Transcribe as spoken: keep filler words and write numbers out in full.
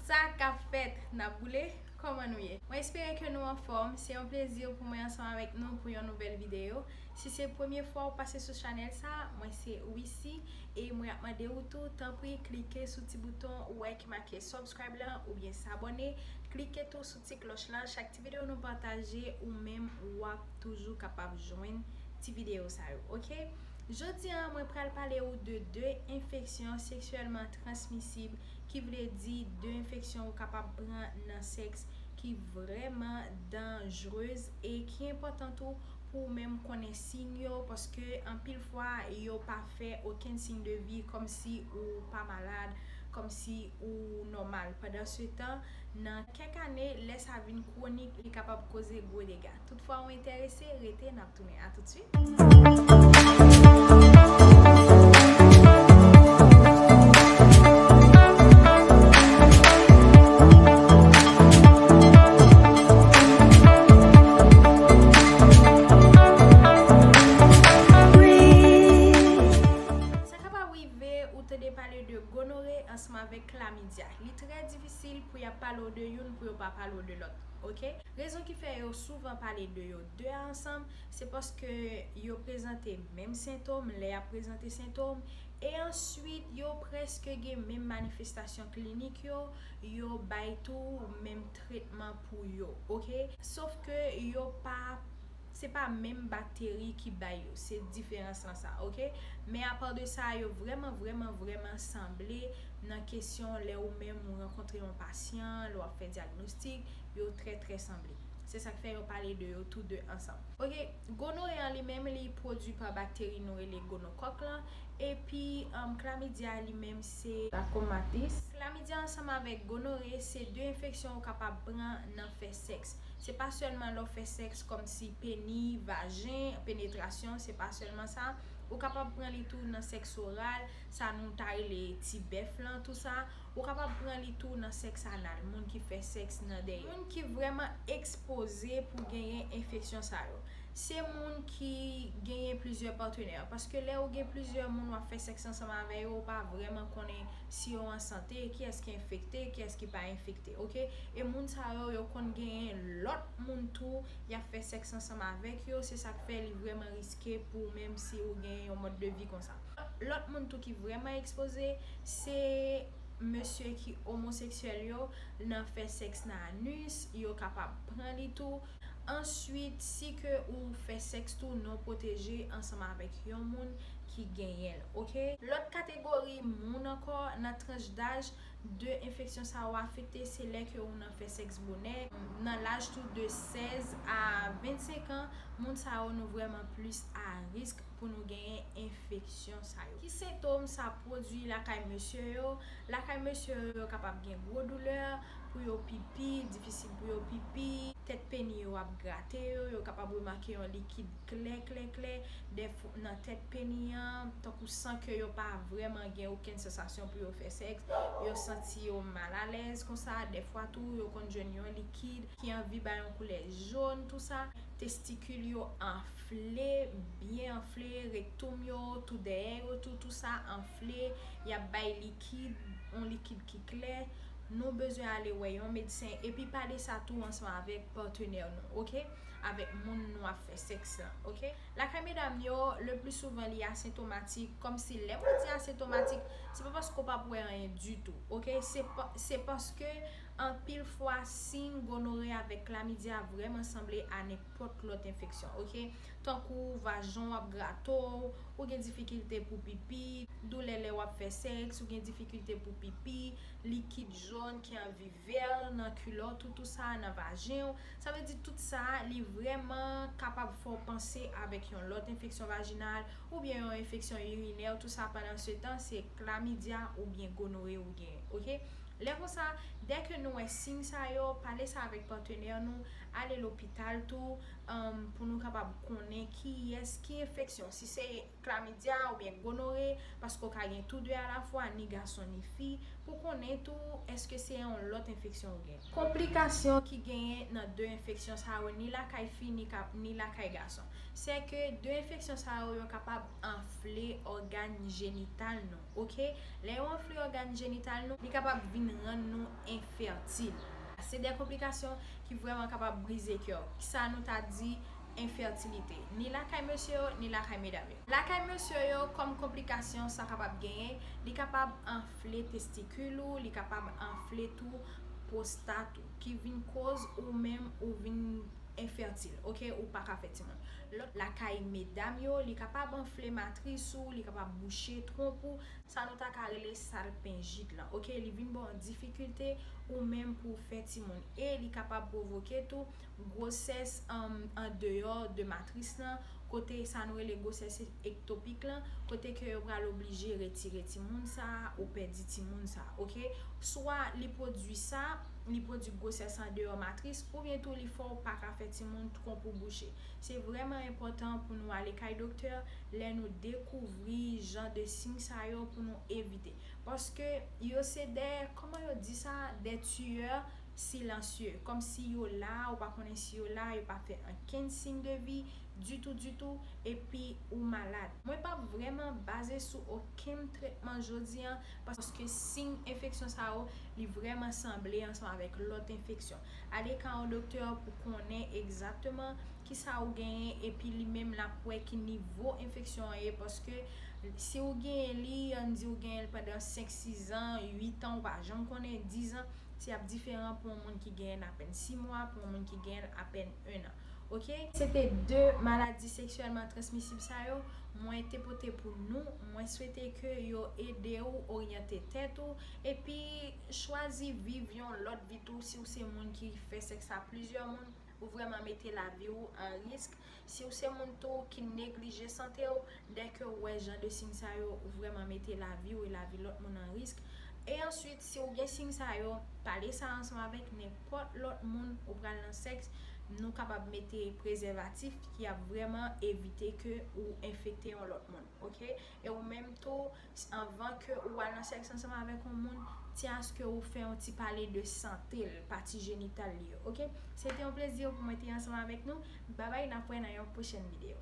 Sa k ap fèt? N ap boule? Kòman nou ye? Mwen espere ke nou anfòm. Se yon plezi pou mwen ansanm avèk nou pou yon nouvèl videyo. Si se premye fwa ou pase sou chanèl sa, mwen se Wissy e mwen ap mande ou tou, tanpri klike sou ti bouton ou wè ki make subscribe lan oubyen s'abonner. Klike tou sou ti klòch lan. Chak ti videyo nou pataje, ou menm w ap toujou kapab jwenn ti videyo sa yo, oke? Jodi a, mwen pral pale ou de de enfeksyon seksyèlman transmisib, ki vle di de enfeksyon ou kapab pran nan sèks ki vrèman danjrez e ki enpòtan tou pou ou menm konnen siy yo, paske anpil fwa yo pa fè okenn siy de vi, kòmsi ou pa malad, kòmsi ou nòmal. Pandansetan, nan kèk ane, lè sa vin kwonik, li kapab koze gwo dega. Toutfwa ou enterese, rete, n ap tounen. A toutswit. Sa kapab rive ou tande pale de gonore ansanm avèk klamidya. Li trè difisil pou y ap pale w de youn pou yo pa pale w de lòt, oke? Rezon ki fè yo souvan pale de yo de a ansanm, se paske yo prezante menm sentòm, lè y ap prezante sentòm, e answit yo prèske gen menm manifestasyon klinik yo, yo bay tou menm tretman pou yo, oke? Sof ke yo pa, se pa menm bakteri ki bay yo, se diferans lan sa, oke? Men apa de sa, yo vrèman, vrèman, vrèman sanble nan kesyon lè ou menm ou rankontre yon pasyan, lè w ap fè dyagnostik, yo trè, trè sanble. Se sa k fè yo pale de yo tou de ansanm. Oke, gonore an li menm, li pwodui pa bakteri nou rele gonokòk lan, epi, um, klamidya li menm se lakomatis. Klamidya ansanm avèk gonore se de enfeksyon ou kapab pran nan fè sèks. Se pa sèlman lè w fè sèks kòmsi peni, vajen, penetrasyon, se pa sèlman sa. Ou kapab pran li tou nan sèks oral, sa nou ta rele ti bèf lan, tou sa. Ou kapab pran li tou nan sèks anal, moun ki fè sèks nan dèyè. Moun ki vrèman ekspoze pou genyen enfeksyon sa yo, se moun ki genyen plizyè patnè. Paske lè ou gen plizyè moun w ap fè sèks ansanm avè yo, ou pa vrèman konnen si yo an sante, kiyès ki enfekte, kiyès ki pa enfekte, oke? E moun sa yo, yo konn genyen lòt moun tou y ap fè sèks ansanm avèk yo, se sa k fè li vrèman riske pou ou menm si ou gen yon mòd de vi konsa. Lòt moun tou ki vrèman ekspoze, se mesye ki omoseksyèl yo, nan fè sèks nan anis, yo kapab pran li tou. Answit, si ke ou fè sèks tou non pwoteje ansanm avèk yon moun ki genyen l, oke? Lòt kategori moun ankò nan tranch daj, de enfeksyon sa yo afekte, se lè ke ou nan fè sèks bonè. Nan laj tou de sèz a vennsenk an, moun sa yo nou vrèman plis a risk pou nou genyen enfeksyon sa yo. Ki sentòm sa pwodui lakay mesye yo? Lakay mesye yo, yo kapab gen gwo doulè pou yo pipi, difisil pou yo pipi, tèt peni yo ap grate yo, yo kapab remake yon likid klè, klè, klè, dèfwa nan tèt peni an, tankou san ke yo pa vrèman gen okenn sansasyon pou yo fè sèks, yo santi yo malalèz konsa, dèfwa tou, yo konn jwenn yon likid ki anvi bay yon koulè jòn, tou sa, testikil yo anfle, byen anfle, rektoum yo, tou dèyè yo tou, tou sa anfle, y ap bay likid, yon likid ki klè. Nou bezwen ale wè yon medsen, epi pale sa tou ansanm avèk patnè nou, oke? Avèk moun nou ap fè sèks lan, oke? Lakay medam yo, le pli souvan li asentomatik, kòmsi lè mwen di asentomatik, se pa paske w p ap wè anyen ditou, oke? Se pa, se paske anpil fwa siy gonore avèk klamidya vrèman sanble a nenpòt lòt enfeksyon, oke? Tankou vajan w ap grate w, ou gen difikilte pou pipi, doulè lè w ap fè sèks, ou gen difikilte pou pipi, likid jòn ki anvi vè nan kilòt ou, tou sa nan vajen w. Sa vle di tout sa, li vrèman kapab fè w panse avèk yon lòt enfeksyon vajinal oubyen yon enfeksyon irinè, tou sa pandan se tan se klamidya oubyen gonore ou genyen, oke? Lè konsa, dèke nou wè siy sa yo, pale sa avèk patnè nou, ale lopital tou, um, pou nou kapab konnen kiyès ki enfeksyon, si se klamidya oubyen gonore, paske w ka gen tou de alafwa, ni gason ni fi, pou konnen tou èske se yon lòt enfeksyon ou gen. Konplikasyon ki genyen nan de enfeksyon sa yo, ni lakay fi, ni ka, ni lakay gason, se ke de enfeksyon sa yo, yo kapab anfle ògàn jenital nou, oke? Lè yo anfle ògàn jenital nou, li kapab vin rann nou enfètil. Se de konplikasyon ki vrèman kapab brize kè w. Sa nou ta di enfètilite. Ni lakay mesye yo, ni lakay medam yo. Lakay mesye yo, kòm konplikasyon sa kapab genyen, li kapab anfle testikil ou, li kapab anfle tou pwostat ou, ki vin koz ou menm ou vin enfètil, oke, ou pa ka fè timoun. Lòt lakay medam yo, li kapab anfle matris ou, li kapab bouche twonp ou, sa nou ta ka rele salpenjit lan, oke, li vin ba w difikilte ou menm pou w fè timoun, e li kapab pwovoke tou gwosès an, an deyò de matris lan, kote sa nou rele gwosès ektopik lan, kote ke yo pral oblije retire timoun sa a ou pèdi timoun sa a, oke? Swa li pwodui sa, li pwodui gwosès an deyò matris, oubyen tou li fè w pa ka fè timoun, twonp ou bouche. Se vrèman enpòtan pou nou ale kay doktè lè nou dekouvri jan de siy sa yo pou nou evite. Paske yo se de, kòman yo di sa, de tiyè silansye. Kòmsi yo la, ou pa konnen si yo la, yo pa fè ankenn siy de vi ditou, ditou, epi ou malad. Mwen p ap vrèman baze sou okenn tretman jodi a, paske siy enfeksyon sa yo, li vrèman sanble ansanm avèk lòt enfeksyon. Ale ka yon doktè pou konnen egzakteman kisa ou genyen, epi li menm l ap wè ki nivo enfeksyon an ye, paske si ou genyen li, ann di ou genyen l pandan senk, sis an, uit an, ou pa janm konnen, diz an, se ap diferan pou yon moun ki genyen apèn sis mwa, pou yon moun ki genyen apèn en an. Oke? Se te de maladi seksyèlman transmisib sa yo mwen te pote pou nou. Mwen swete ke yo ede ou oryante tèt ou, epi chwazi viv yon lòt vi tou. Si w se moun ki fè sèks a plizyè moun, ou vrèman mete lavi w an risk. Si w se moun tou ki neglije sante w, dèke w wè jan de siy sa yo, ou vrèman mete lavi w e lavi lòt moun an risk. E answit, si w gen siy sa yo, pale sa ansanm avèk nenpòt lòt moun ou pral nan sèks. Nou kapab mete prezèvatif ki ap vrèman evite ke ou enfekte yon lòt moun, oke? E ou menm tou, anvan ke ou al nan sèks ansanm avèk yon moun, tyen aske ou fè yon ti pale de sante l, pati jenital li yo, oke? Se te yon plezi pou mwen te ansanm avèk nou. Babay, n ap wè nan yon pwochèn videyo.